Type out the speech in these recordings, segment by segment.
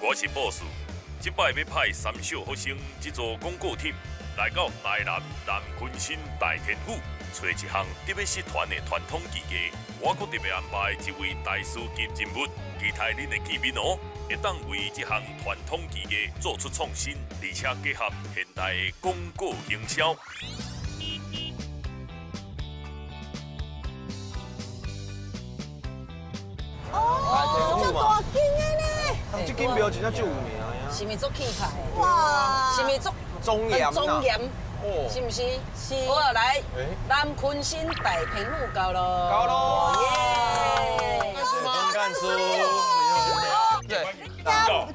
我是博士。這擺欲派三小福星這座廣告 team 來到台南南鯤鯓大天府，揣一項特別失傳的傳統技藝。我閣特別安排一位大師級人物，期待恁的見面哦，會當為這項傳統技藝做出創新，而且結合現代的廣告行銷。哦，這大間的呢？這間廟真正足有名呀！是毋是足氣派？哇！是毋是足莊嚴？莊嚴，是毋是？是。好啊，來，南鯤鯓大天府到囉。到囉。耶！干事。對。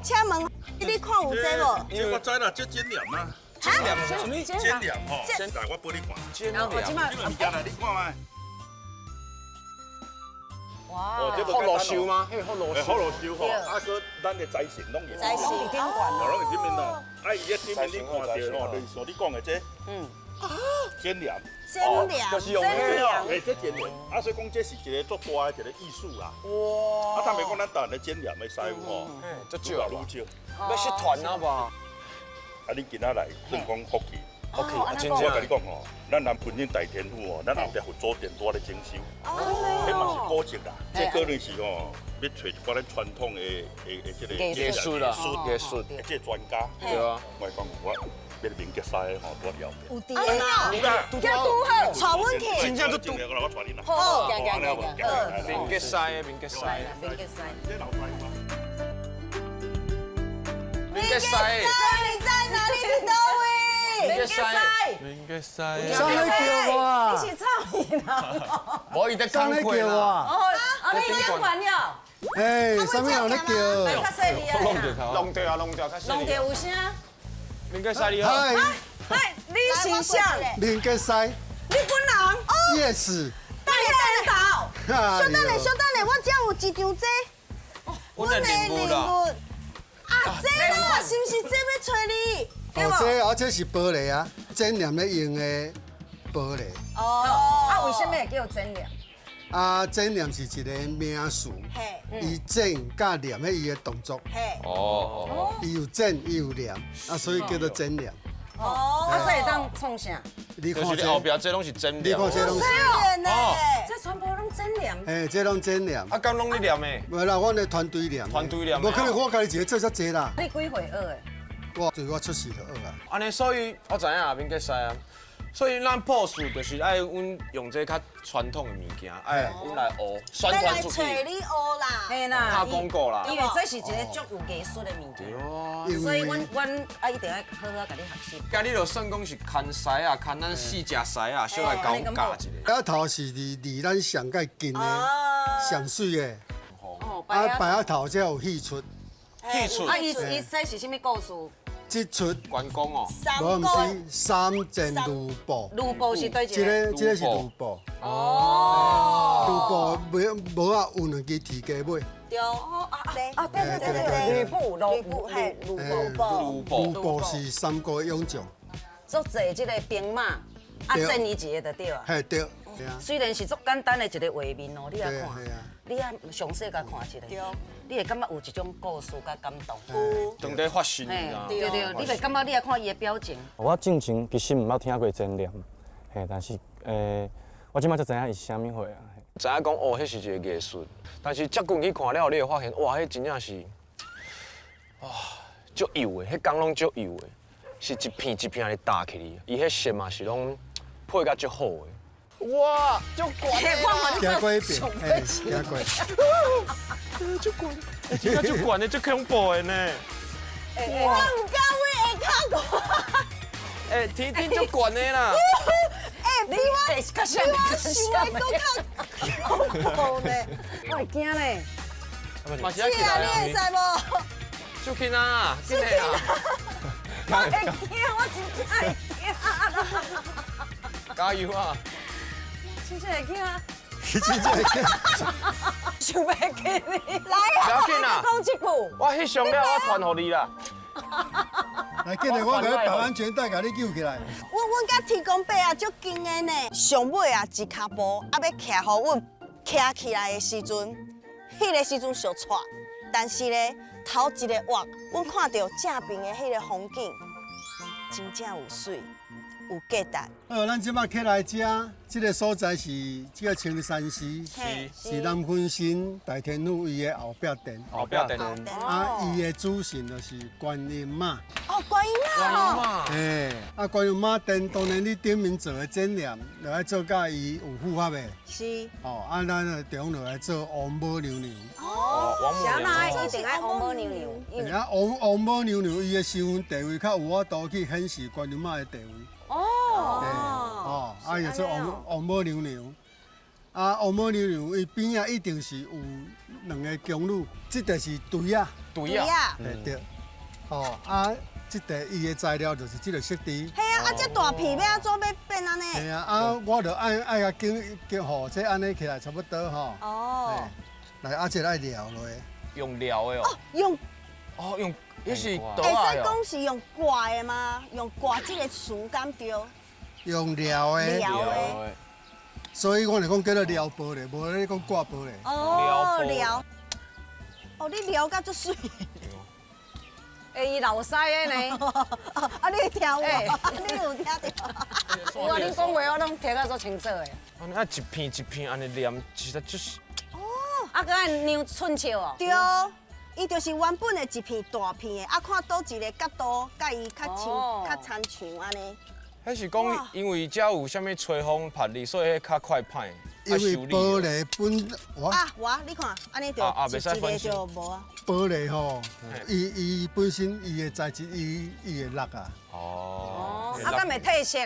請問，你看有這無？這我知啦，這剪黏啊。剪黏什麼？剪黏吼。來，我幫你看。剪黏。這個物件來，你看覓。哇！福祿壽嗎？彼個福祿壽。福祿壽吼，啊，閣咱的財神攏會。財神頂懸。哦，攏佇頂面咯。啊，伊咧頂面你看著吼，就是像你講的這，剪黏。剪黏。就是用彼個。欸，這剪黏，啊，所以講這是一個足大的一個藝術啦。哇！啊，坦白講，咱台灣的剪黏的師傅吼，足少愈少。欲失傳啊吧？啊，你今仔來算講福氣。福氣，我共你講吼，咱南鯤鯓大天府吼，咱後壁佛祖殿拄咧整修，彼嘛是古蹟啦。這可能是吼，欲揣一寡咱傳統的這個藝術啦，藝術，這個專家。對啊。我講我欲明杰師吼，拄了。有佇的嗎？有啦。這拄好，帶阮去。真正拄。我帶恁啦。好，行行行行。明杰師，明杰師。明杰師。這老師傅。明杰師。你在哪裡？佇佗位？明杰師，明杰師，啥咧叫我啊？你是臭人啊？無伊在啥咧叫我？哦，啊，你講完了。哎，啥物人咧叫？來較細膩啊！弄著頭，弄著啊，弄著較細膩。弄著有聲。明杰師你好。嗨。嗨，你是誰？明杰師。你本人？ Yes。大天道。稍等下，稍等下，我這有一張這。我的禮物啦。啊，這啦，是毋是這欲揣你？哦，這啊，這是玻璃啊，剪黏咧用的玻璃。哦，啊，為什麼會叫剪黏？啊，剪黏是一個名詞，伊剪佮黏彼伊的動作。哦。伊有剪，伊有黏，啊，所以叫做剪黏。哦。啊，這會當創啥？你看這後壁這攏是剪黏。你看這攏是。哦。這全部攏剪黏。嘿，這攏剪黏。啊，敢攏你黏的？無啦，阮的團隊黏。團隊黏。無可能，我家己一個做遮濟啦。你幾歲學的？我自我出世就學啊。按呢，所以我知影明杰師啊，所以咱朴素就是愛阮用這較傳統的物件，愛阮來學宣傳出去。來揣你學啦，嘿啦，拍廣告啦。因為這是一個足有藝術的物件，所以阮阮啊一定愛好好共你學習。今日就算講是牽師啊，牽咱四隻師啊，小來共阮教一下。仔頭是離離咱上蓋近的，上媠的。哦，啊，白仔頭才有戲出。戲出。啊，伊伊這是啥物故事？這齣關公哦，無毋是三戰呂布。呂布是佗一個？這個這個是呂布。哦。呂布尾帽仔有兩支鐵雞尾。對。哦啊啊！對對對對，呂布，呂布嘿，呂布。呂布。呂布是三國勇將。足濟這個兵馬，啊戰伊一个就對啊。嘿對。雖然是足簡單的一個畫面哦，你來看，你愛詳細共看一下，你會感覺有一種故事佮感動。當地發生的。對對，你會感覺你來看伊的表情。我進前其實毋捌聽過剪黏，嘿，但是我這擺才知影伊是啥物貨啊。知影講哦，彼是一個藝術，但是接近去看了後，你會發現哇，彼真正是，哇，足幼的，彼工攏足幼的，是一片一片咧搭起來，伊彼色嘛是攏配甲足好的。哇，足懸的！行過一遍，嘿，行過。足懸，真正足懸的，足恐怖的呢。我毋敢阮下跤看。欸，天頂足懸的啦。欸，比我比我想的閣較恐怖呢。我會驚呢。是啊，你會使無？出去啊！出去啊！我會驚，我真正會驚。加油啊！真正會驚，真正會驚，想袂起你。來啊！不要緊啦，講這句。我翕相了，我傳予你啦。來，緊來，我共你綁安全帶，共你救起來。阮阮佮天公伯啊，足近的呢。上尾啊，一跤步啊，欲徛予阮徛起來的時陣，彼個時陣相掣，但是咧，头一个活，阮看著正边的彼个风景，真正有媠，有价值。好，咱这马起来遮，这个所在是这个青山寺，是南鲲鯓大天府伊的后壁殿。后壁殿。啊，伊的主神就是观音妈。哦，观音妈哦。嘿，啊，观音妈殿当然你顶面做的剪黏，就爱做佮伊有符合的。是。哦，啊，咱就中就来做王母娘娘。哦，王母娘娘。一定爱王母娘娘。啊，王母娘娘伊的身份地位较有法度去显示观音妈的地位。哦，哦，啊，伊做王母娘娘，啊，王母娘娘伊边仔一定是有两个宫女，这个是对仔，对仔，对，哦，啊，这块伊的材料就是这个色地。嘿啊，啊，这大片欲按怎欲变按呢？嘿啊，啊，我就爱爱共拣拣吼，这按呢起来差不多吼。哦。来，啊，这个爱撩落。用撩的哦。哦，用。哦，用。你是会使讲是用挂的吗？用挂这个词敢对？用撩的。撩的。所以我就讲叫做撩玻璃，无咧讲挂玻璃。哦，撩。哦，你撩甲足媠。欸，伊老师的呢？啊，你听有？你有听著？有啊，恁讲话我拢听甲足清楚的。啊，一片一片按呢念，其实就是。哦。啊，阁爱量寸尺哦。对。伊就是原本的一片大片的，啊，看佗一个角度，佮伊较像、较亲像按呢。彼是讲，因为遮有啥物吹风拍你，所以彼较快歹。因为玻璃本，啊，我你看，按呢就一个就无啊。玻璃吼，伊伊本身伊的材质，伊伊会落啊。哦。啊，敢袂褪色？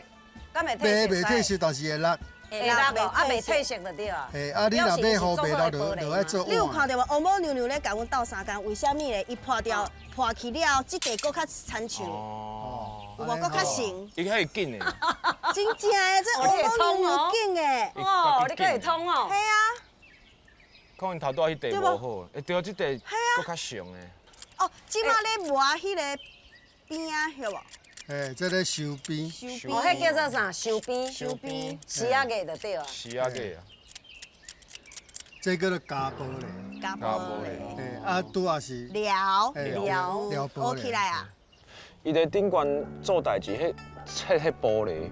敢袂褪色？袂褪色，但是会落。会落啊，袂褪色就对啊。嘿，啊，你若买予袂落，就爱做。你有看著无？王母娘娘咧共阮斗相共，为啥物咧？伊破掉破去了，这块阁较亲像，有无？阁较成。伊较会紧的。真正的，这王母娘娘紧的。哦，你阁会通哦。嘿啊。可能头拄仔彼块无好，欸对，这块阁较长的。哦，这马咧磨彼个边仔，晓无？哎，这个收边，哦，彼叫做啥？收边，收边，丝仔额就对啊。丝仔额啊。这叫做加玻璃。加玻璃。哎，啊，拄仔是。撩撩撩玻璃。起来啊！伊伫顶悬做代志，彼切彼玻璃，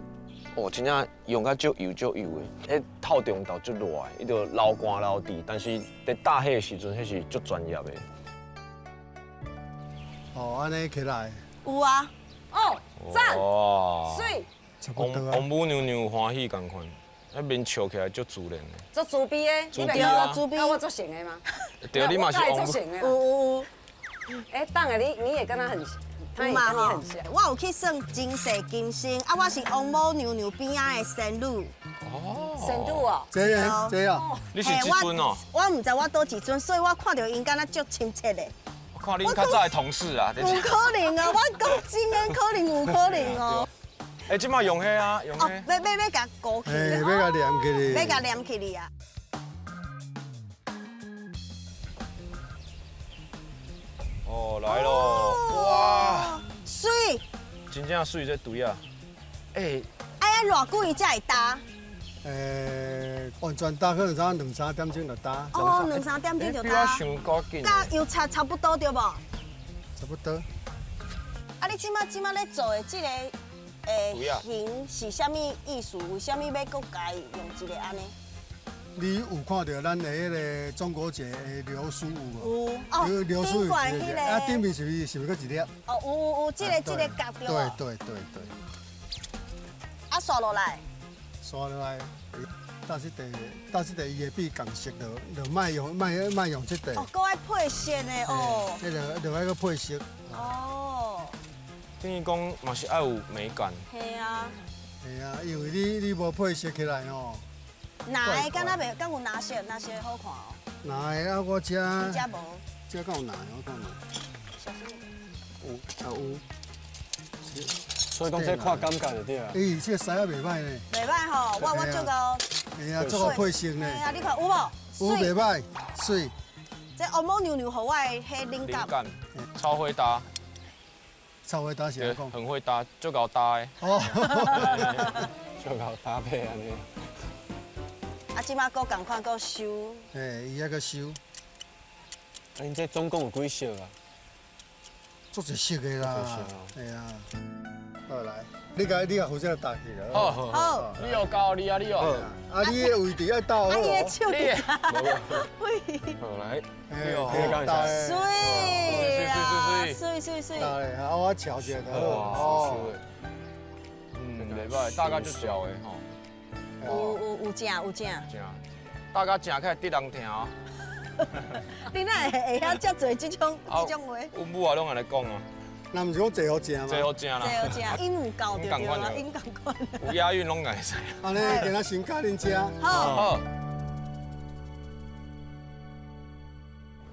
哦，真正用甲足油足油的，彼透中昼足热的，伊就流汗流滴，但是伫搭彼的时阵，彼是足专业的。哦，按呢起来。有啊。哦，赞，媠，王母娘娘欢喜仝款，彼面笑起来足自然的。足慈悲的，慈悲啊，慈悲。我足成的吗？对，你嘛是王母。有有有。哎，等下你你也跟他很，他也跟你很像。我有去算前世今生，啊，我是王母娘娘边仔的仙女。哦，仙女哦。这个这个。你是几尊哦？我毋知我佗一尊，所以我看著𪜶敢若足亲切的。看恁较早的同事啊，有可能啊，我讲真的，可能有可能哦。哎，这马用彼啊，用彼。欲共勾起。嘿，欲共黏起哩。欲共黏起哩啊。哦，来咯，哇，媠，真正媠这对啊。哎，爱爱偌久伊才会焦？完全焦可能差两三点钟就焦。哦，两三点钟就焦。比我想阁紧。佮油漆差不多对无？差不多。啊，你这马咧做的这个形是啥物意思？为啥物欲阁共伊用一个按呢？你有看著咱的彼个中国节的流苏有无？有哦，流苏有一个，啊，顶面是毋是阁一粒？哦，有，这个角对无？对。啊，刷落来。刷落来，但是这伊会变仝色，就莫用这块。哦，阁爱配色的哦。彼个就爱阁配色。哦。等于讲嘛是爱有美感。嘿啊。嘿啊，因为你无配色起来吼。蓝的敢若袂，敢有蓝色，蓝色好看哦。蓝的啊，我这。这无。这敢有蓝的，我看觅。小心。有啊有。所以讲这看感觉就对啊。欸，这个狮仔袂歹呢。袂歹吼，我足够。嘿啊，足够配色呢。嘿啊，你看有无？有袂歹，媠。这王母娘娘予我的彼灵感。超会搭。超会搭是按怎讲？很会搭，足𠢕搭的。哦。足𠢕搭配按呢。啊，这马阁仝款阁收。嘿，伊犹阁收。啊，𪜶这总共有几色啊？足濟色的啦，係啊。好來，你共你共負責搭起來。好，好，你又教你啊，你哦。啊，你的位置愛鬥好。啊，伊的手佇遮。好來，水啊，水水水。搭咧，啊，我瞧一下就好。哦。嗯，袂歹，大概就小的吼。有有有正有正。正，大家食起來得人疼。你哪會會曉遮濟這種這種話？阮母啊，攏按呢講啊。那毋是講濟好食嗎？濟好食啦。濟好食，音有夠就對啦，音仝款。有押韻攏會使。按呢，今仔先教恁食。好。好。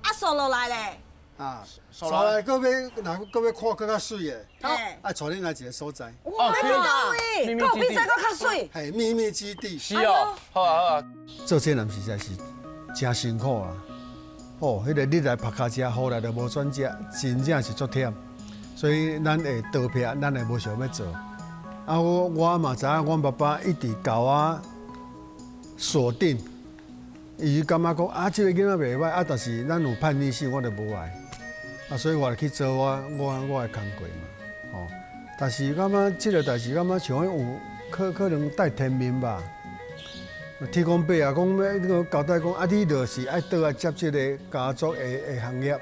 啊，刷落來咧。啊，刷落來，閣欲，若閣欲看閣較媠的。啊，帶恁來一个所在。哇，佗位？閣比這閣較媠。嘿，秘密基地。是哦，好啊好啊。做這人實在是誠辛苦啊。哦，彼个日來曝跤食，雨來就無選食，真正是足忝。所以咱會逃避，咱會無想欲做。啊，我嘛知影，阮爸爸一直共我鎖定，伊感覺講啊，這个囡仔袂䆀啊，但是咱有叛逆性，我就無愛。啊，所以我就去做我的工課嘛，吼。但是感覺這个代誌，感覺像有可能帶天命吧。天公伯啊，講欲那个交代講啊，你就是愛倒來接這个家族的行業，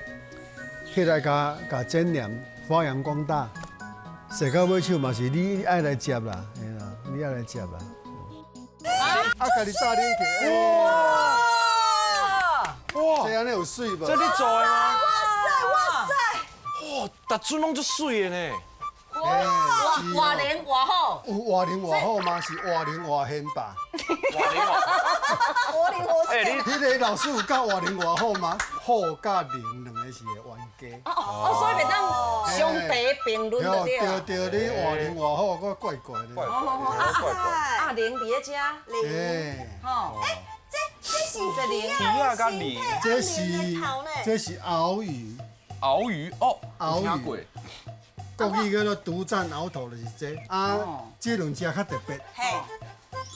起來共共剪黏發揚光大。踅到尾手嘛是你愛來接啦，嘿啦，你愛來接啦。啊，家己炸冷氣。哇！哇！這按呢有媠無？這你做的嗎？哇塞哇塞！哇，逐尊攏足媠的呢。哇！活靈活好。有活靈活好嗎？是活靈活現吧？活靈活靈活現。欸，你彼个老師有教活靈活好嗎？好佮靈兩个是會冤家。哦哦，所以袂當相提並論就對。對對，你活靈活好，閣怪怪的。怪怪。啊，靈佇咧遮。靈。吼。欸，這是魚仔佮鯉。這是鰲魚。鰲魚哦，鰲魚。國語叫做獨佔鰲頭，就是這。啊，這兩隻較特別。嘿。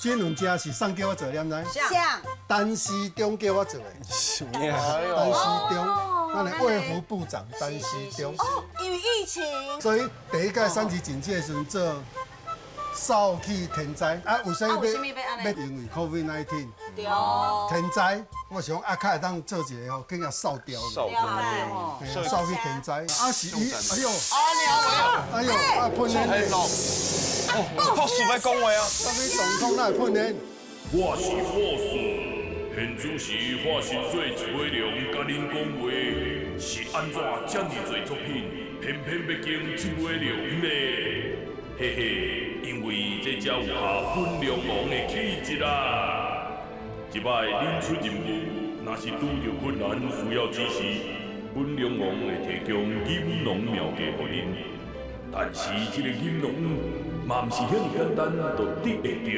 這兩隻是啥叫我做的，你知？啥？陳時中叫我做的。是陳時中，咱的衛福部長陳時中。哦，因為疫情。所以第一屆三級警戒的時陣做掃氣天災啊，為啥物欲因為 COVID-19 對。天災，我想啊，較會當做一个吼，更加掃掉。掃掉。掃去天災。啊是伊，哎呦，哎呦，啊噴煙的。哦，博士欲講話啊！啥物狀況哪會噴煙？我是博士，現此時化身做一尾龍，共恁講話，是按怎遮爾濟作品，偏偏欲揀這尾龍呢？嘿嘿，因為這才有合本龍王的氣質啦。這擺恁出任務，若是拄著困難需要支持，本龍王會提供錦囊妙計予恁。但是這個錦囊嘛毋是遐爾簡單就得會著，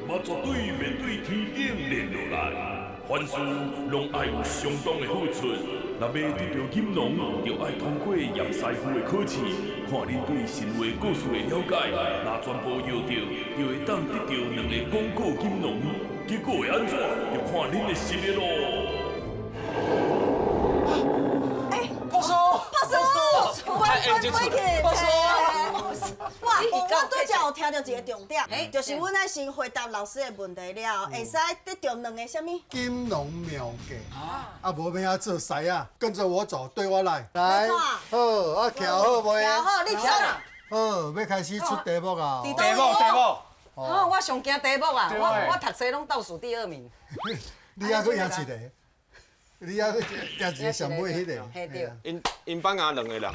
嘛絕對袂對天頂連落來。凡事攏愛有相當的付出，若欲得著錦囊，就愛通過嚴師傅的考試，看恁對神話故事的了解。若全部搖著，就會當得著兩个廣告錦囊。結果會按怎，就看恁的實力囉。欸，博士，博士，關關關起。哇！我拄才有聽著一个重點，就是阮愛先回答老師的問題了，會使得著兩个啥物？錦囊妙計。啊，無欲按怎做師啊，跟著我走，對我來。來，好，啊，徛好未？徛好，你走。好，欲開始出題目啊！題目，題目。哦，我上驚題目啊！我讀冊攏倒數第二名。你猶閣贏一个，你猶閣贏一个上尾彼个。嘿對。𪜶班牙兩个人。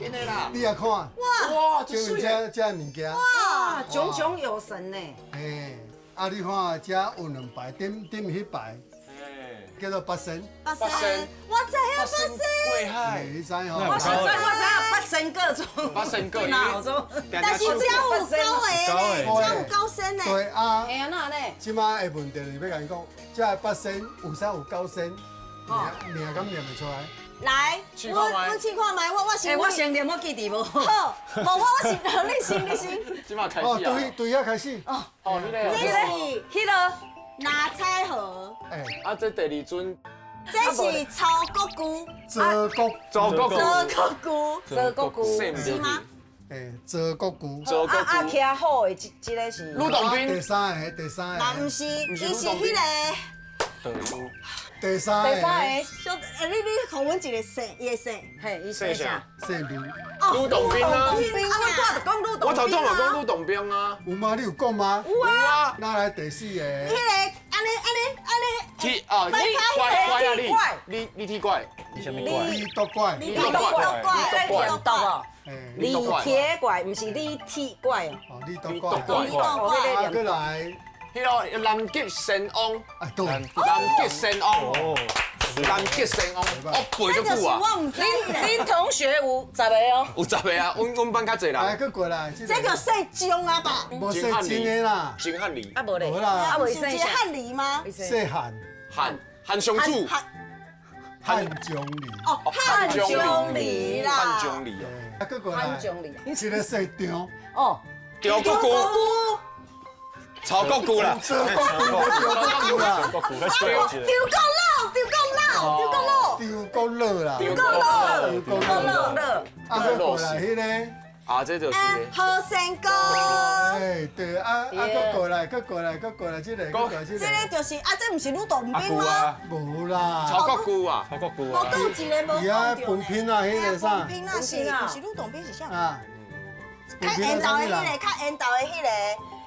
緊的啦！你也看，哇哇，這這這物件，哇，炯炯有神呢。嘿，啊，你看這有兩排，頂頂彼排，叫做八仙。八仙，我知影八仙。過海，你知吼？我知，我知影八仙過庄。八仙過但是這有九个呢，這有九仙呢。對啊。會啊，哪呢？這擺的問題就是欲共𪜶講，這八仙為啥有九仙？名名敢念會出來？來，阮試看覓，我先。我先念，我記佇無。好，無我我先，你先你先。這擺開始啊。哦，對對遐開始。哦，哦，你咧。這是彼个拿彩盒。欸。啊，這第二尊這是曹國舅。周國周國周國舅。周國舅。是嗎？欸，周國舅。周國啊，徛好的這這個是。呂洞賓。第三個，第三個。嘛毋是，伊是彼個。第三個。第三個。小，欸，你予阮一個姓，伊的姓。嘿，伊姓啥？姓呂。呂洞賓啊！啊，我拄就講呂洞賓。我頭拄嘛講呂洞賓啊。有嗎？你有講嗎？有啊。那來第四個。彼個，按呢按呢按呢。鐵啊！你怪啊你！你你鐵怪？你啥物怪？李獨怪。李獨怪。李獨怪。李鐵怪，毋是李鐵怪哦。李獨怪。李獨怪。啊，閣來。彼个南極仙翁。啊，對。南極仙翁。南極仙翁，我背足久啊！恁同學有10个哦。有10个啊，阮班較濟人。來，閣過來。這個姓張啊吧？無姓張的啦。張漢禮。啊無咧。無啦。啊無是漢禮嗎？姓韓。韓韓商主。漢將禮。哦，漢將禮啦。漢將禮哦。啊，閣過來。漢將禮。這個姓張。哦。張國舅。曹國舅啦。曹國舅啦。曹國舅。張國老，張國老，張國老。張國老啦。張國老，張國老。啊，閣過來彼個。啊，這就是。何仙哥。哎，對，啊啊，閣過來，閣過來，閣過來，這個，閣過來，這個。這個就是啊，這毋是呂洞賓嗎？無啦。曹國舅啊。曹國舅啊。無，閣有一個無伊啊，文品啊，彼個啥？文品啊，是，毋是呂洞賓是啥？啊。較緣投的彼個，較緣投的彼個，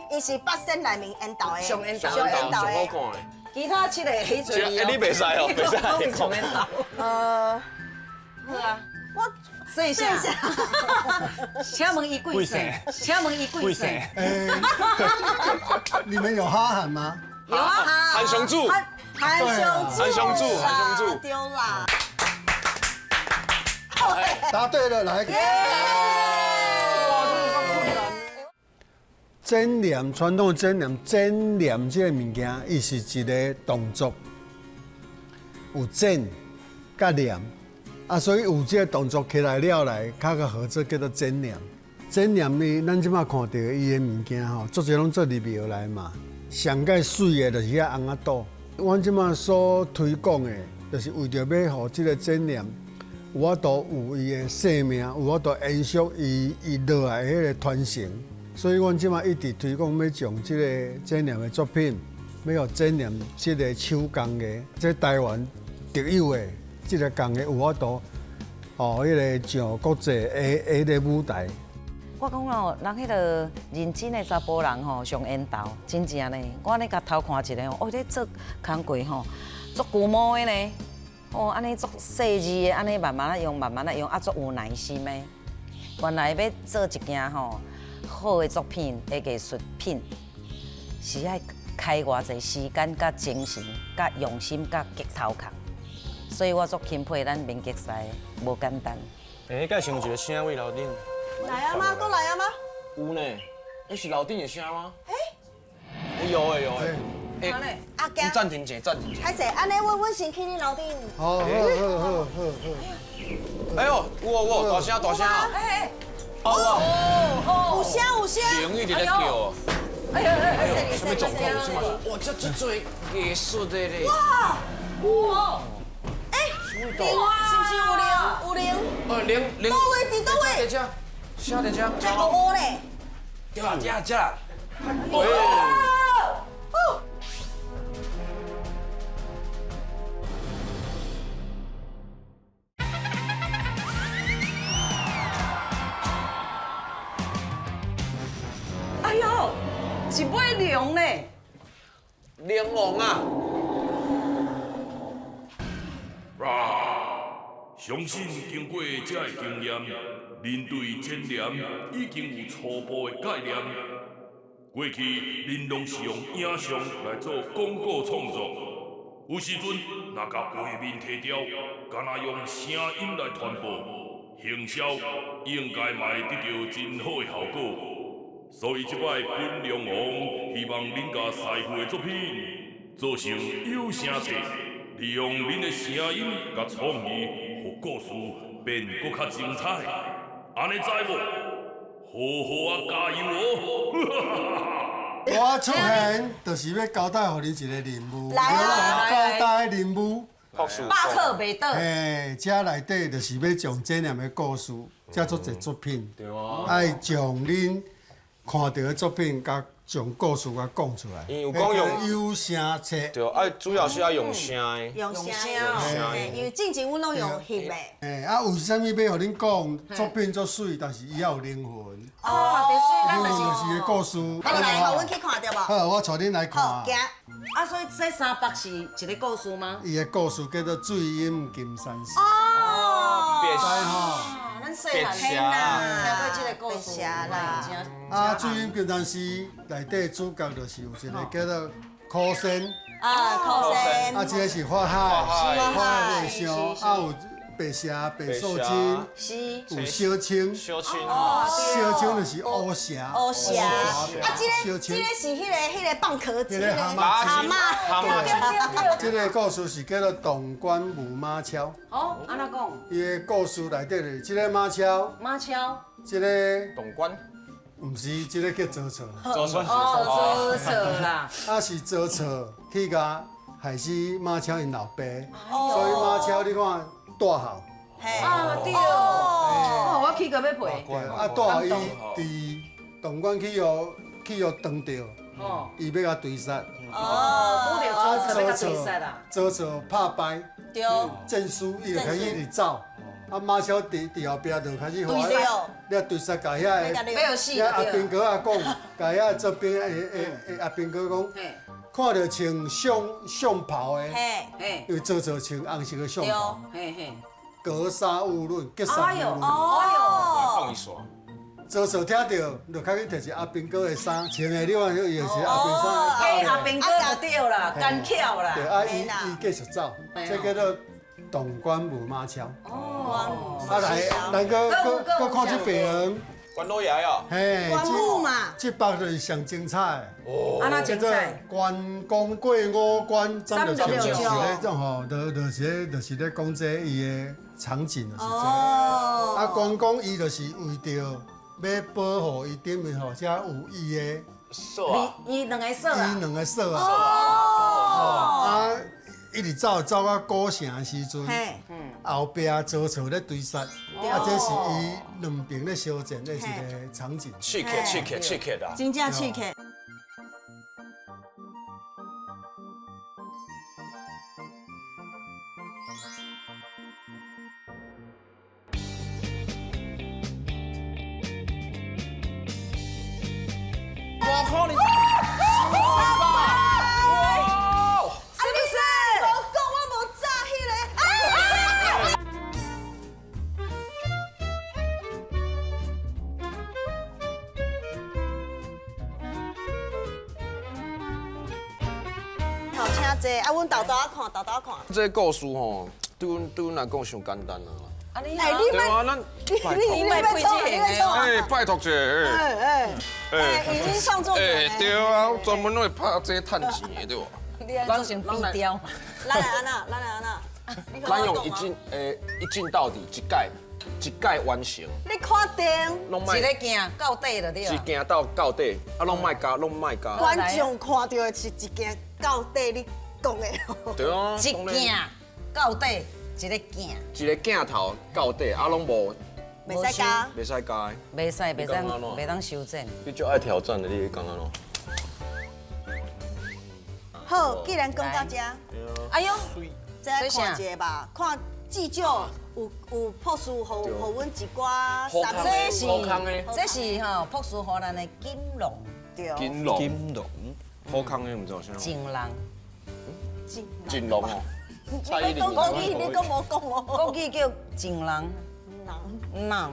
伊是八仙內面緣投的。上緣投。上緣投的。好看的。其他七個彼陣。欸，你袂使哦，袂使。上緣投。好啊。我。姓啥？請問伊貴姓？請問伊貴姓？你們有哈韓嗎？有啊，韓雄柱。韓雄柱。韓雄柱，韓雄柱。對啦。答對了，來。剪黏傳統剪黏，剪黏這個物件，伊是一個動作，有剪佮黏。啊，所以有這個動作起來了來，較個合作叫做剪黏。剪黏伊，咱這擺看著伊的物件吼，足濟攏做佇廟內嘛。上蓋媠的就是遐尪仔肚。阮這擺所推廣的，就是為著欲予這個剪黏有法度有伊的生命，有法度延續伊伊落來的彼個傳承。所以阮這擺一直推廣欲將這個剪黏的作品，欲予剪黏這個手工藝，這台灣特有的。這個工藝有法度，哦，彼個上國際的彼個舞台。我講哦，人彼個認真的查埔人吼，上緣投，真正呢。我按呢共偷看一下吼，哦，咧做工課吼，足龜毛的呢，哦，按呢足細緻的，按呢慢慢仔用，慢慢仔用，啊，足有耐心的。原來欲做一件吼好的作品的藝術品，是愛開偌濟時間、佮精神、佮用心、佮激頭殼。所以我足欽佩咱民吉師，無簡單。欸，彼敢是有一個聲位樓頂。來啊嗎？閣來啊嗎？有呢，彼是樓頂的聲嗎？欸，有欸有欸。欸，阿健。暫停者，暫停者。歹勢，按呢，阮先去恁樓頂。好，好，好，好，好。哎呦，有哦有，大聲大聲。欸哦，有聲有聲。龍一直咧叫。哎呦哎呦，什麼狀況？什麼？哇，這這做藝術的咧。哇！哇！是不是有靈？有靈。靈靈。佗位佇佗位？佇遮，啥佇遮？這烏烏咧。對啊，遮遮。哦。哎呦，一尾龍呢？龍王啊！相信經過這个經驗，恁對剪黏已經有初步的概念。過去恁攏是用影像來做廣告創作，有時陣若共畫面提掉，干焦用聲音來傳播，行銷應該嘛會得著真好的效果。所以這擺本龍王希望恁共師傅的作品做成有聲冊，利用恁的聲音佮創意，予故事變閣較精彩。按呢知無？好好啊，加油哦！我出現就是欲交代予恁一个任務。來啊！交代任務，朴素百克袂倒。嘿，这内底就是欲将这两个故事，遮足济作品，对啊，爱将恁看到的作品，共将故事共讲出来。因有讲用有声册，对，啊，主要是爱用声的。用声，声因为进前阮拢用翕的。嘿，啊，为啥物欲予恁讲作品足媠，但是伊也有灵魂。哦，对，灵魂就是个故事。啊，你来，予阮去看著无？好，我带恁来看。好，行。啊，所以这三百是一个故事吗？伊的故事叫做《水隐金山寺》。哦，别咱细汉听过这个故事啦。啊，《水隐金山寺》内底主角就是有一个叫做苦仙。啊，苦仙。啊，这个是法海，法海和尚，啊有白蛇、白素贞，是，有小青，小青，小青就是乌蛇，乌蛇。啊，这个这个是彼个蚌壳子，蛤蟆，蛤蟆。这个故事是叫做潼关舞马超。哦，按怎讲？伊的故事内底就是这个马超，马超，这个潼关，毋是，这个叫曹操。曹操。哦，曹操啦。啊，是曹操去共害死马超𪜶老爸，所以马超你看。大号，啊对，哦，我起个欲赔。啊，大号伊伫潼关去予挡著，伊欲共追杀。哦，拄著曹操欲共追杀啦。曹操拍败，对，战输，伊就开始一直走。啊，马超伫后壁就开始追杀，了追杀，共遐个遐阿兵哥仔讲，共遐做兵的阿兵哥讲，看著穿上袍的，因为曹操穿红色的上袍，格杀勿论，格杀勿论。放一线。曹操听著，就赶紧摕一阿兵哥的衫穿的，你看，伊就是阿兵衫。给阿兵哥就对啦，奸巧啦。对，啊，伊继续走，这叫做潼关舞马超。哦。啊来，咱阁阁阁看这边。关老爷哦。嘿。关母嘛。这幅就是上精彩。哦。按怎精彩？关公过五关斩六将，就是咧种吼，就是咧讲这伊的场景就是这。哦。啊，关公伊就是为著欲保护伊顶面吼，才有伊的锁啊。伊两个锁啊。伊两个锁啊。哦。啊，一直走走到古城的时阵，后壁曹操咧追杀，啊，这是伊两边咧相战的一个场景。刺客，刺客，刺客啦！真正刺客。我可能。啊，阮豆豆仔看，豆豆仔看。这个故事吼，对阮来讲伤简单啊。啊你，哎，你对啊，咱你你拜托，你哎，拜托者，哎哎，已经创作者。哎，对啊，我专门拢会拍这趁钱的，对无？你爱做成低调。咱来按怎？咱来按怎？咱用一镜，一镜到底，一届一届完成。你看定，一个镜到底就对。一镜到底，啊，拢莫加，拢莫加。观众看到的是一镜到底，你讲的。对啊。一镜到底，一个镜。一个镜头到底，啊，拢无。袂使加。袂使加。袂使，袂当，袂当修正。你足爱挑战的，你讲按怎？好，既然讲到这，哎呦，再来看一下吧，看至少有朴树予阮一寡。这是这是吼朴树予咱的金龙。对。金龙。金龙。好康的，毋知有啥。金龙。金龙哦。你讲国语，你讲无讲无？国语叫金龙。人。人啊。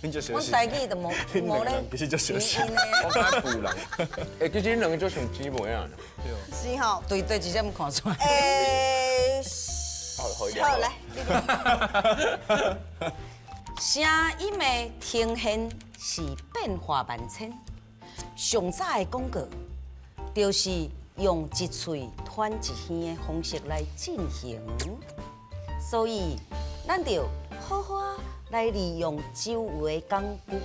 阮台语都无无咧，其实就小心的。我讲富人，欸，其实恁两个就像姊妹啊。是吼。对对，直接看出来。欸，好来。声音的呈现是变化万千。上早的广告，就是用一喙传一耳的方式来进行，所以咱就好好来利用周围的工具，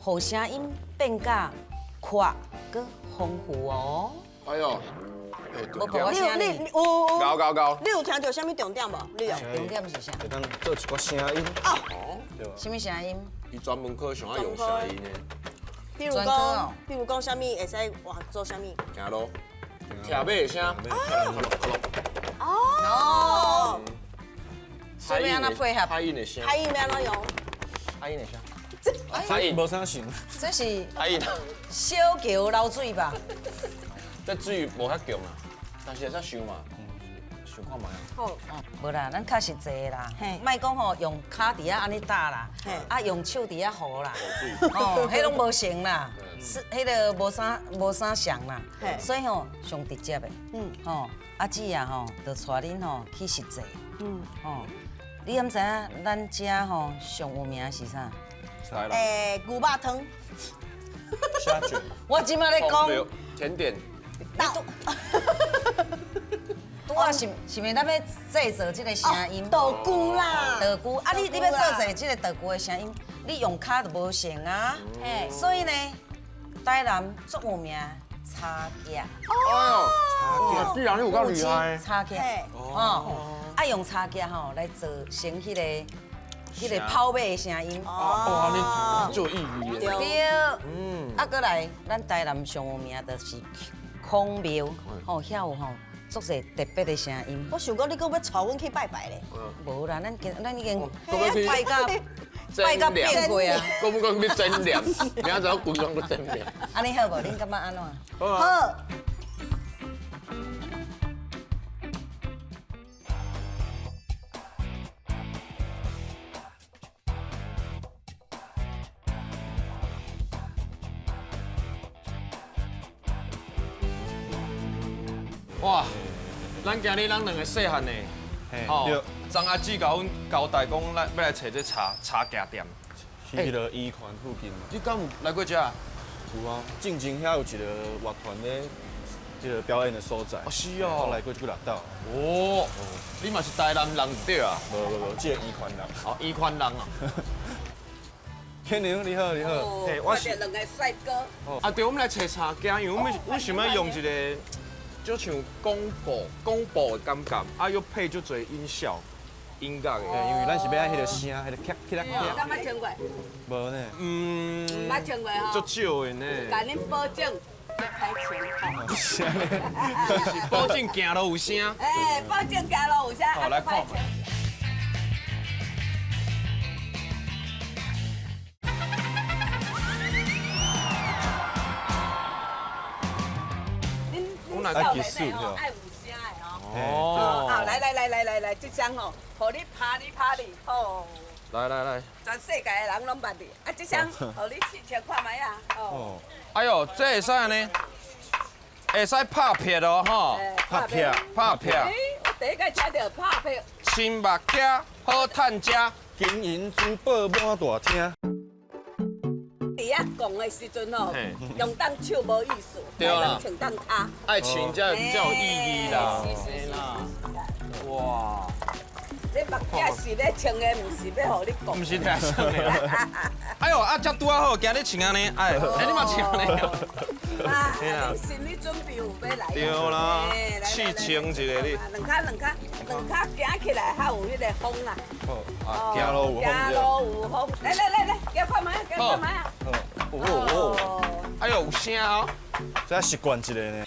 予声音变甲阔阁丰富哦。哎呦，无破我声你呢。你有有高高高。你有听到啥物重点无？你有？重点是啥？会当做一寡声音。哦，啥物声音？伊专门科上爱用声音的。比如讲，比如讲啥物会使换做啥物？行路，骑马的声。哦。所以欲按怎配合？拍音的声。拍音欲按怎用？拍音的声。拍音无啥像。这是拍音。小桥流水吧？这水无遐强啦，但是会使想嘛，想看觅啊。好，无啦，咱较实际的啦，莫讲吼用跤伫遐按呢打啦，啊用手伫遐糊啦，哦，彼拢无成啦，是彼个无啥无啥像啦，所以吼上直接的，吼阿姊啊吼，就带恁吼去实际，吼，你敢知影咱遮吼上有名是啥？欸，牛肉汤。虾卷。我这摆咧讲甜点。拄仔是是毋咱欲制作这个声音？道具啦，道具啊！你欲做制这个道具的声音，你用跤就无成啊。所以呢，台南足有名柴夹。哦，茶夹，既然你有够厉害。柴夹，哦，啊用柴夹吼来做成彼个跑马的声音。哦，你做意义对。嗯。啊，阁来，咱台南上有名就是孔庙，吼，遐有吼。足济特别的声音。我想讲你阁欲带阮去拜拜咧。无啦，咱已经拜甲拜甲变过啊。阁欲讲欲真念，明仔载规工阁真念。按呢好无？恁感觉按怎？好。哇！咱今日咱两个细汉的，哦，张阿姊共阮交代讲，咱欲来揣这柴夹店，去彼个伊环附近。你敢有来过遮？有啊，进前遐有一个乐团咧，这个表演的所在。哦，是哦。我来过几若道。哦，你嘛是台南人对啊？无无无，这个伊环人。哦，伊环人啊。天宁你好，你好。嘿，我是两个帅哥。啊，对，我们来揣柴夹，因为阮想欲用一个。就像广播的感觉，啊，又配足济音效、音乐的。因为咱是欲爱彼个声，彼个咔咔咔。敢捌听过？无呢。嗯。捌听过吼。足少的呢。共恁保证，袂歹穿。是保证行路有声。哎，保证行路有声。好，来看。爱技术吼，爱有声的吼。哦。好，来来来来来来，这张吼，予你拍你拍你，吼。来来来。全世界的人拢捌你，啊，这双予你试穿看觅啊。哦。哎哟，这会使按呢？会使拍撇哦，吼。拍撇。拍撇。欸，我第一摆听著拍撇。新目镜好趁食，金银珠宝满大厅。伫遐讲的时阵吼，用当手无意思，对啦，穿当跤，爱穿才有意义啦。是是是。哇！你目镜是咧穿的，毋是欲予你讲。毋是来耍的。哎哟，啊，这拄仔好，今日穿按呢，哎，欸，你嘛穿按呢？啊，你心理准备有欲来。对啦，试穿一下你。两跤两跤两跤行起来较有彼个风啦。啊，行路有风。行路有风。来来来来，行看觅，行看觅啊。哦哦，哎呦，有声哦，这习惯一下呢。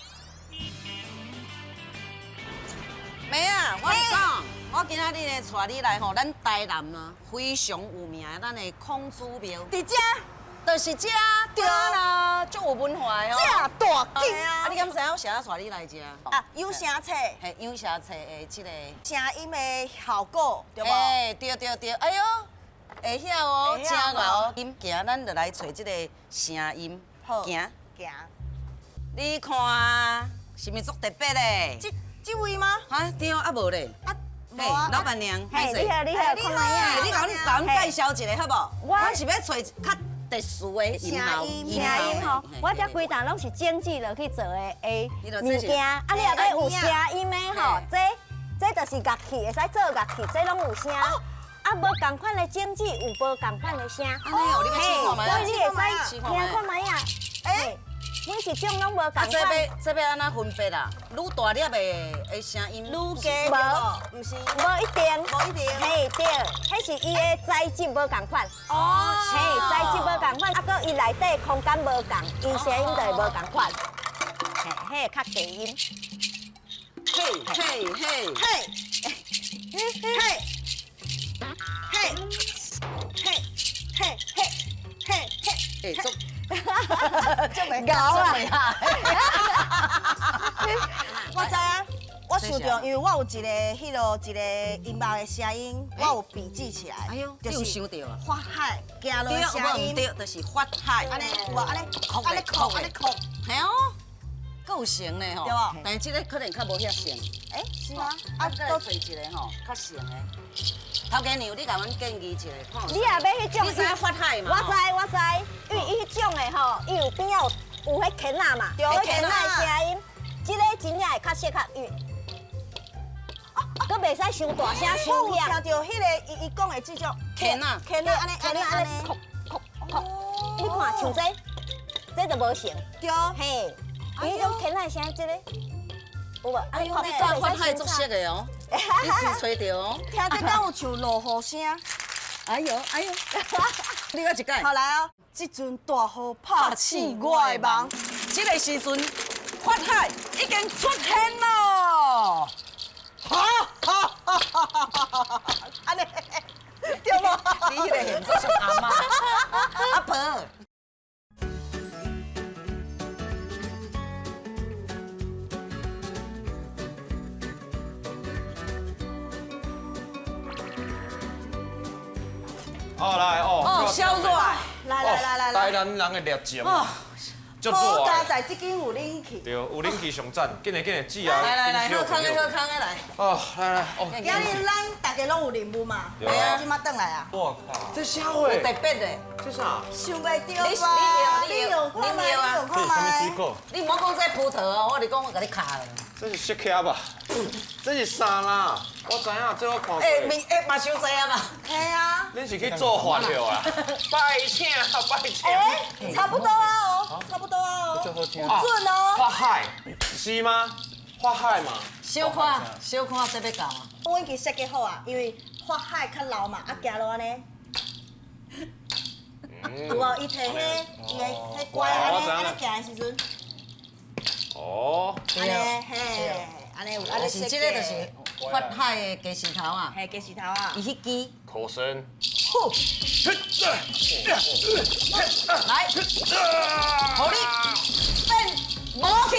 妹啊，我讲，我今仔日呢带你来吼，咱台南啊非常有名的咱的孔子庙。伫遮，就是遮，对啦，足有文化的哦。这大间啊！你敢知影我啥带你来遮？啊，有声册，嘿，有声册的这个声音的效果，对无？哎，对对对，哎哟。会晓哦，真𠢕哦。音行，咱就来揣这个声音。好，行行。你看，是毋是足特别的？这位吗？哈，对，啊无咧。啊，嘿，老板娘，嘿，你好，你好，你好，你共阮介绍一下好无？我是欲揣较特殊的声音，声音吼。我这规档拢是精致落去做的物件，啊，你若欲有声音的吼，这就是乐器，会使做乐器，这拢有声。啊，无仝款的精致，有无仝款的声。按呢哦，你欲试看觅？所以你会使听看觅啊。欸，每一种攏無仝啊，款。這欲按怎分別啊？愈大粒的聲音愈低，無，毋是，無一定，無一定。嘿對，彼是伊的材質無仝款。哦。嘿，材質無仝款，啊，閣伊內底空間無仝，伊聲音就會無仝款。嘿，彼較低音。嘿嘿嘿嘿嘿嘿嘿嘿嘿嘿嘿，欸，足足袂𠢕啊！我知啊，我想著，因為我有一个彼落一个音樂的聲音，我有筆記起來。哎喲，你有想著啊？法海行路的聲音，對，就是法海。按呢有無？按呢，按呢扣，按呢扣，嘿哦，閣有成呢吼。對無？但是這个可能較無遐成。欸，是嗎？啊，閣來揣一个吼，較成的。頭家娘，你共阮建議一下，看。你若欲彼種，你知影法海嘛？我知，我知，因為伊彼種的吼，伊有邊仔有彼鉗仔嘛，對，彼鉗仔的聲音，這个真正會較適合伊。閣袂使傷大聲，傷我有響。聽著彼个伊講的這種鉗仔，鉗仔按呢按呢按呢，扣扣扣。你看像這，這就無成。對。嘿，伊彼種鉗仔的聲音，這个有無？哎呦，你講法海足熟的哦，你隨揣著哦。聽這敢有像落雨聲？哎呦哎呦，你閣一擺。好來哦，這陣大雨拍醒我的夢，這个時陣法海已經出現咯。哈哈哈哈哈！按呢，對無？你彼个現做像阿嬤、阿婆。哦來哦，哦，小熱，來來來來來，台南人的熱情，足好佳哉這間有冷氣，對，有冷氣上讚，緊來緊來，煮啊！來來來，好康的好康的來。哦，來來哦。今日咱大家攏有任務嘛？對啊。這馬轉來啊！哇靠！這啥貨？有特別的。這啥？想袂著吧？你用看覓？你用看覓？水果？你莫講這葡萄哦，我就講我共你敲了。這是釋茄吧？這是啥啦？我知影，這我看過。欸，面欸嘛傷濟啊嘛。嘿啊。恁是去做飯了啊？拜請拜請。欸，差不多啊哦，差不多啊哦。有準哦。法海是嗎？法海嘛。小看小看，這欲到啊。我已經設計好啊，因為法海較老嘛，啊行路按呢。有無？伊提彼伊的彼拐按呢按呢行的時陣。哦。按呢嘿，按呢有按呢是這個就是法海的雞舌頭啊。嘿，雞舌頭啊。伊彼支。口聲。來，予你變魔去。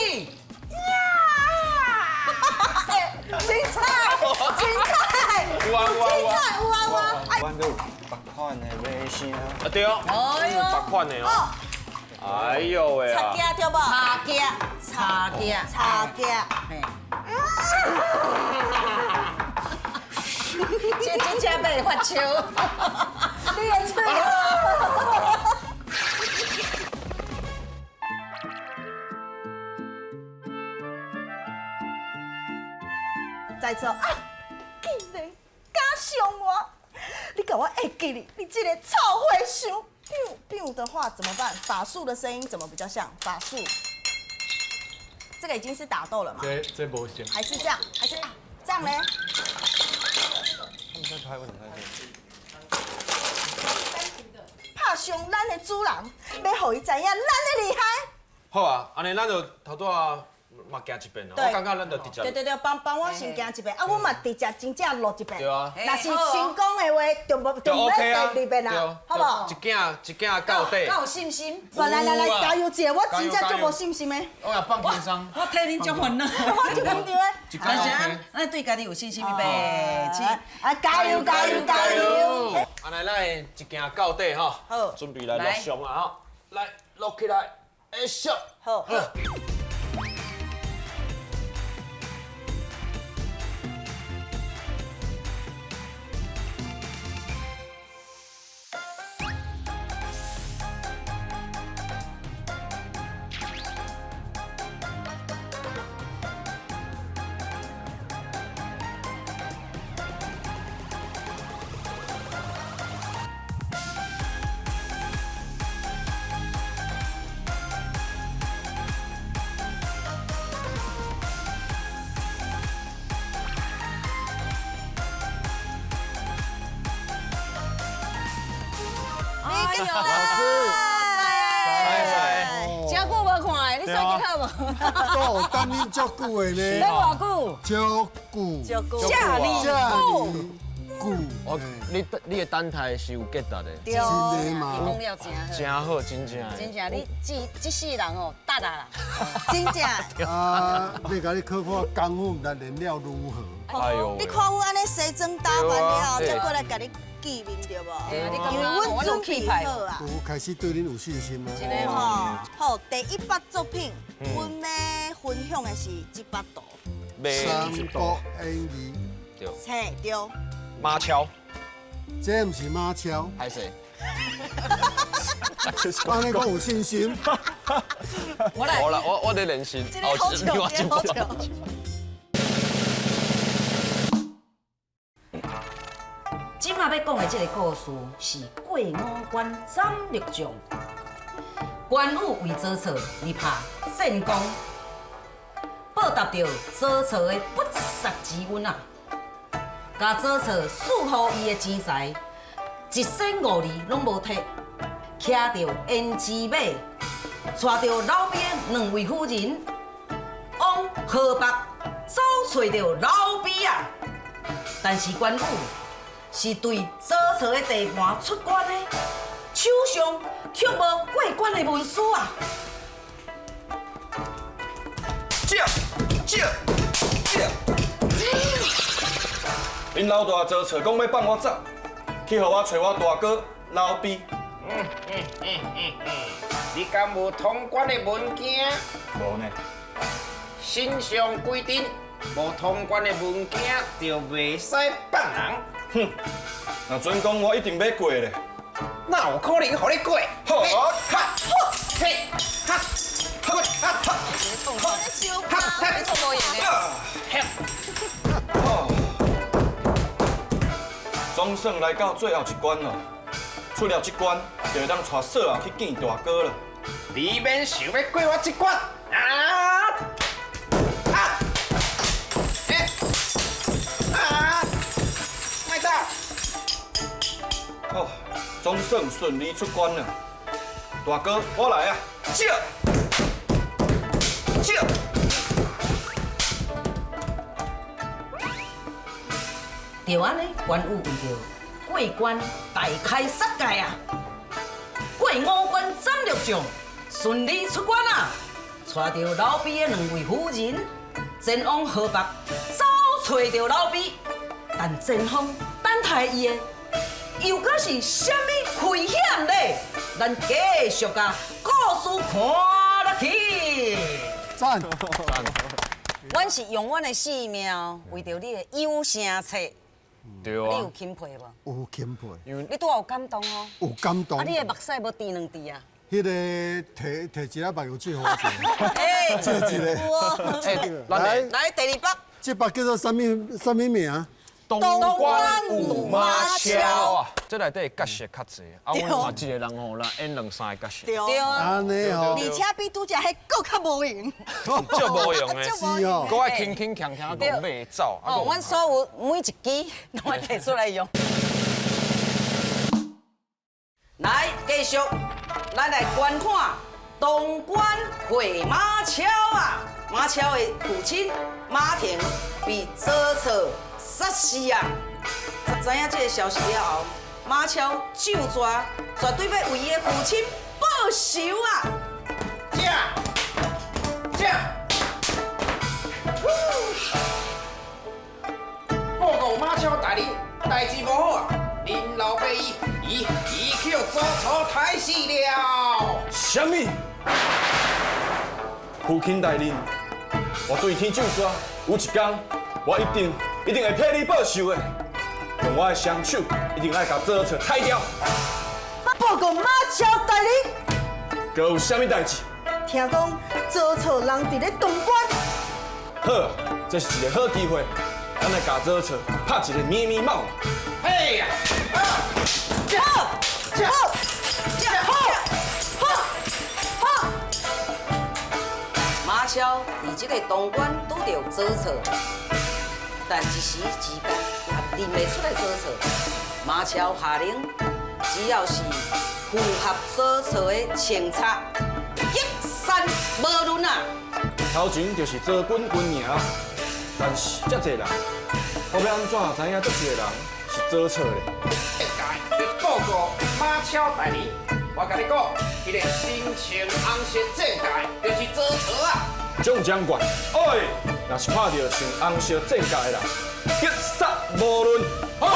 精彩，精彩，有啊有啊精彩，有啊有啊。阮閣有別款的馬聲。啊對哦，別款的哦。哎呦喂插件對無？插件，插件，插件。嘿。這真正欲發笑。你的喙。在座啊，竟然敢傷我！你共我會記哩，你這个臭和尚！biu biu 的話怎麼辦？法術的聲音怎麼比較像法術？這個已經是打鬥了嘛？這無像。還是這樣？還是啊這樣咧？他們在拍，為什麼在這？拍傷咱的主人，欲予伊知影咱的厲害。好啊，按呢咱就頭拄仔嘛行一遍啊，我感覺咱就直接。對對對，幫幫我先行一遍，啊，我嘛直接真正錄一遍。對啊。若是成功的話，就無就毋免第二遍啦，好無？一鏡一鏡到底。夠有信心。來來來，加油一下，我真正足無信心的。我也放輕鬆。我替恁足煩惱。我足緊張的。但是咱對家己有信心唄。啊，加油加油加油！按呢，咱一鏡到底吼。好。準備來錄像啊吼，來錄起來，會熟。好。呦，老师，真久無看的，你最近好無？都有等恁足久的呢。等偌久？足久。足久。這爾久。久。我你的等待是有价值的。對，真的嘛？伊講了真好。真好，真正。真正，你這世人哦，值啊啦。真正。啊，欲共你考看功夫，毋知練了如何？哎呦！你看阮按呢西裝打扮了後，才過來共你見面對無？因為阮準備好啊。有開始對恁有信心啊。真的吼。好，第一筆作品，阮欲分享的是這幅圖。《三國演義》。對。嘿，對。馬超。這毋是馬超。還是？按呢講有信心。我來。好啦，我咧練習。這個好笑，這個好笑。這馬欲講的這个故事是過五關斬六將，關羽為曹操而拍戰功，報答著曹操的不殺之恩啊！共曹操賜予伊的錢財一仙五二攏無提，騎著胭脂馬，帶著劉備的兩位夫人往河北走揣著劉備啊！但是關羽是對曹操的地盤出關的，手上卻無過關的文書啊！這這這！恁老大曹操講欲放我走，去予我揣我大哥劉備。你敢無通關的文件？無呢。新上規定，無通關的文件就袂使放人。哼，若準講我一定欲過咧。哪有可能予你過？好，哈，嘿，哈，哈，哈，哈，哈，你錯無用的。總算來到最後一關了，出了這關，就會當帶嫂仔去見大哥了。你免想欲過我這關啊！啊！欸！啊！莫走！哦，總算順利出關了。大哥，我來啊！這，這。就按呢，關羽為著過關大開殺戒啊！過五關斬六將，順利出關啊！帶著劉備的兩位夫人前往河北，走揣著劉備，但前方等待伊的又閣是啥物危險咧？咱繼續共故事看落去。讚讚！阮是用阮的性命，為著你的有聲冊。對啊，你有欽佩無？有欽佩。你拄仔有感動哦。有感動。啊，你的目屎無滴兩滴啊？彼个提提一粒目藥水予我者。欸，這一个。來來，第二筆。這筆叫做啥物啥物名？東關有馬超啊！這內底角色較濟，啊，阮嘛一個人吼，來演兩三个角色。對啊，按呢吼。而且比拄才彼閣較無閒。足無閒的，是哦。閣愛輕輕鏘鏘講欲走。哦，阮所有每一支攏愛提出來用。來，繼續，咱來觀看東關會馬超啊！馬超的父親馬騰被曹操殺死啊！知影這个消息了後，馬超就抓，絕對欲為伊的父親報仇啊！這，這，報告馬超大人，代誌無好啊！恁老爸伊伊伊去予曹操刣死了。啥物？父親大人，我對天咒誓，有一天我一定一定會替你報仇的。用我的雙手，一定愛共曹操刣掉。報告馬超大人，閣有啥物代誌？聽講曹操人佇咧東關。好，這是一個好機會，咱來共曹操拍一個咪咪帽。嘿呀！好，好，好，好，好。馬超佇這个東關拄著曹操，但一時之間也認袂出來曹操。馬超下令，只要是父符合左错的清查，击杀无论啊！头前就是左军军营，但是遮济人，我欲按怎知影这一个人是左错咧？报告马超大人，我共你讲，彼个身穿红色战甲的，就是左错啊！蒋将军，哎，若是看到穿红色战甲的人，击杀无论。可恶！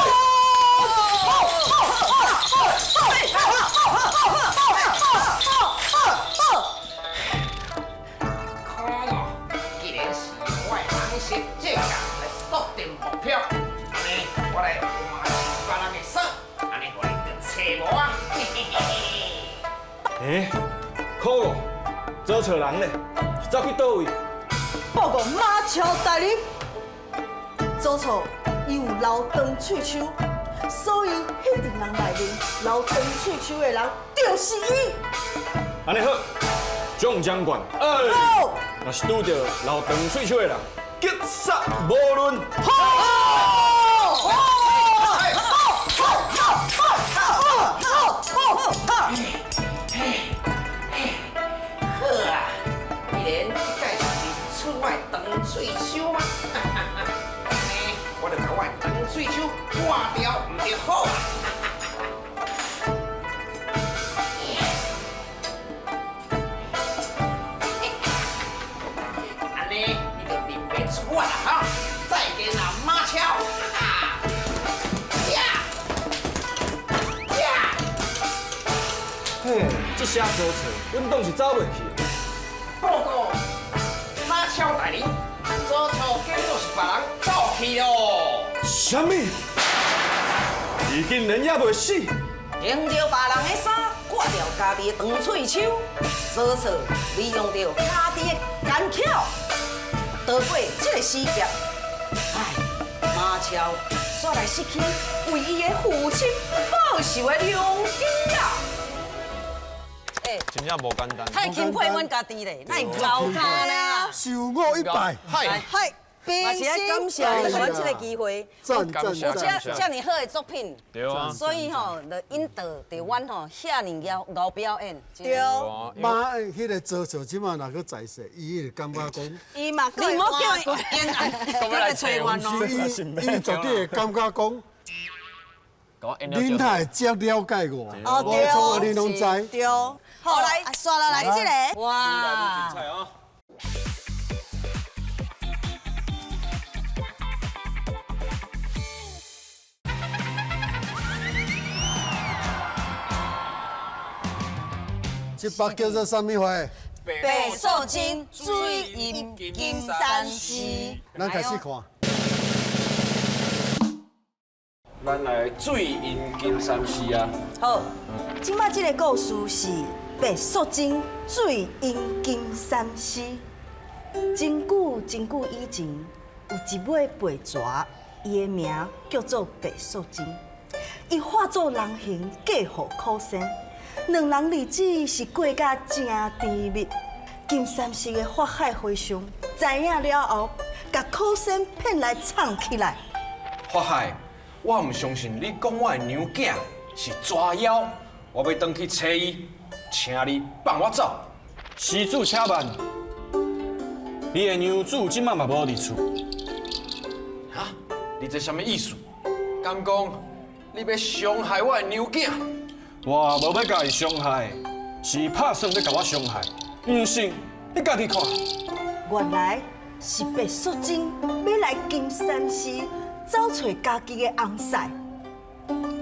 既然是用我的红色战甲来锁定目标，按呢我来换别人的衫，按呢予你就揣无啊！嘿嘿嘿嘿。欸，可恶！左错人咧，是走去佗位？报告马超大人，左错伊有留长喙须，所以彼阵人内面留长喙须的人就是伊。按呢好，蒋将军，哎，若是拄著留长喙须的人，击杀无论。好！好！好！好！好！好！好啊，既然这摆是出我的长喙须吗？按呢，我就共我的长喙须割掉，毋就好啊？按呢，你就认袂出我啦哈！再见啦，马超！呀呀！嘿，这声左错，阮当是走袂去。报告马超大人，左错假做是别人走去咯。啥物？伊竟然犹袂死？穿著别人的衫，割掉家己的长喙须，左错利用著家己的奸巧，逃过这个死劫。唉，马超煞来失去为伊的父亲报仇的良机啊！欸，真正无简单。太钦佩阮家己咧，哪会高卡呢？受我一拜。嗨嗨，嘛是爱感谢予阮这个机会，赞赞有遮尔好的作品，对啊，所以吼，就引导著阮吼遐尔𠢕表演。对。妈，彼个左错这马若阁在世，伊会感觉讲，伊嘛，你莫叫伊演，阁来揣阮哦。伊绝对会感觉讲，恁哪会遮了解我？哦，对，你拢知。对。好，来，刷落来这个。哇！这把叫做啥物花？白素贞水淹金山寺。咱开始看。咱来水淹金山寺啊！好，这摆这个故事是白素贞水淹金山寺。真久真久以前，有一尾白蛇，伊的名叫做白素贞。伊化作人形，嫁予苦仙。两人日子是过甲真甜蜜。金山寺的法海和尚知影了后，共苦仙骗来藏起来。法海，我毋相信你讲我的娘囝是蛇妖，我欲转去揣伊，请你放我走。施主请慢，你的娘子这摆嘛无伫厝。哈？你这啥物意思？敢讲你欲伤害我的娘囝？我无欲共伊伤害，是伊拍算欲共我伤害。毋信，你家己看。原来是白素贞欲来金山寺走揣家己的翁婿。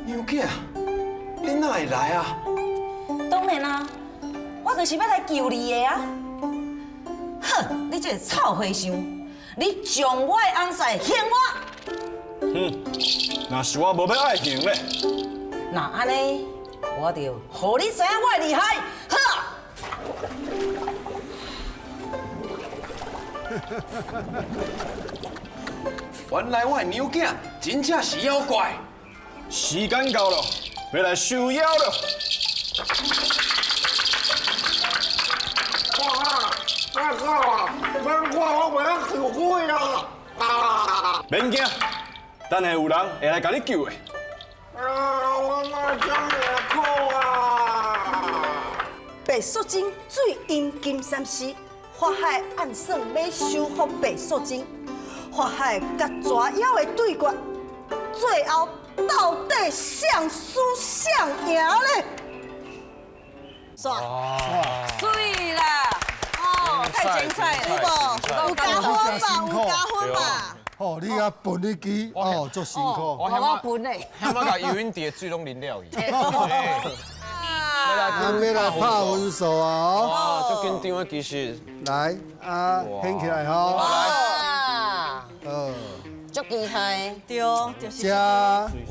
娘囝，你哪会来啊？当然啦，我就是欲来救你的啊！哼，你这个臭和尚，你将我的翁婿还我！哼，若是我无欲爱还咧？那按呢，我就予你知影我的厉害！好。原来我的娘囝真正是妖怪。时间到了，欲来收妖了。我袂当后悔啊！免惊，等下有人会来共你救的。啊！我哪这么苦啊！白素貞水淹金山寺，法海暗算欲收服白素贞，法海佮蛇妖的对决，最後到底誰輸誰贏咧？哇！水啦！哦，太精彩了，有無？有加分吧？有加分吧？哦，你啊分你記，哦，足辛苦。我我分嘞。遐仔共游泳池的水攏啉了去。咱欲來拍分數啊！哦，哇，足緊張的其實。來，啊，掀起來吼。哇！足厲害。對，就是。這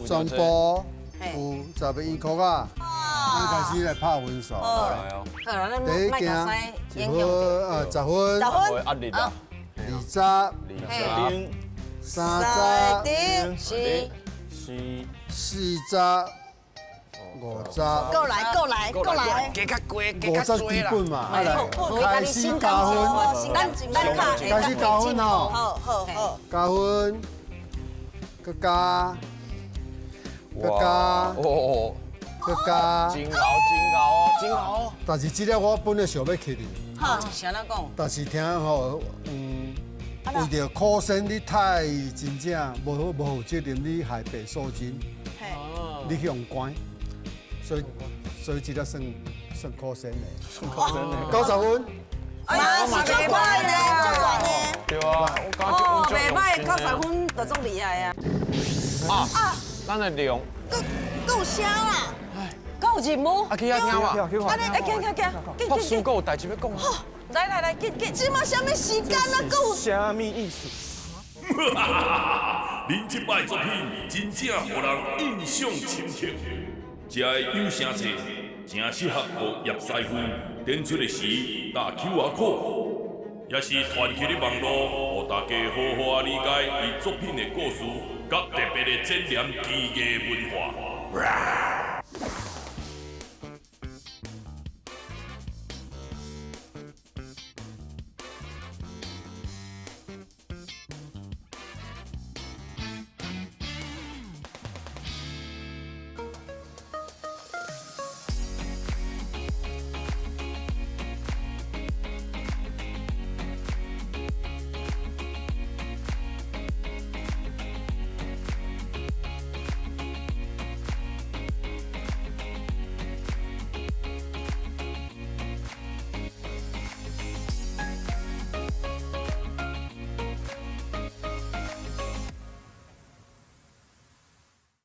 全部有12箍仔，咱開始來拍分數。好，第一件一分，10分。10分。壓力啊。20， 20，30，四，四，40，50。過來，過來，過來。加較過，50基本嘛，啊來，開始加分，咱咱卡開始加分吼，好好好，加分，閣加，閣加，哦，閣加，真𠢕真𠢕哦，真𠢕。但是這個我本來想欲去的，哈，啥人講？但是聽吼，為著苦仙你太真正無好無負責任，你害白素貞，你去予關，所以這個算苦仙的，算苦仙的，90分。哎呀，是足懸的，足懸的。對啊，哦，袂䆀，90分就足厲害啊！啊，咱的龍，閣有聲啦，閣有任務。啊，去遐聽嘛。哎，行行行，博士閣有代誌欲講。來來來，緊緊，這馬啥物時間啊？閣有啥物意思？恁這擺作品真正予人印象深刻，這个有聲冊誠適合予葉師傅演出的時打 QR code，也是傳起咧網路，予大家好好仔理解伊作品的故事，佮特別的剪黏技藝文化。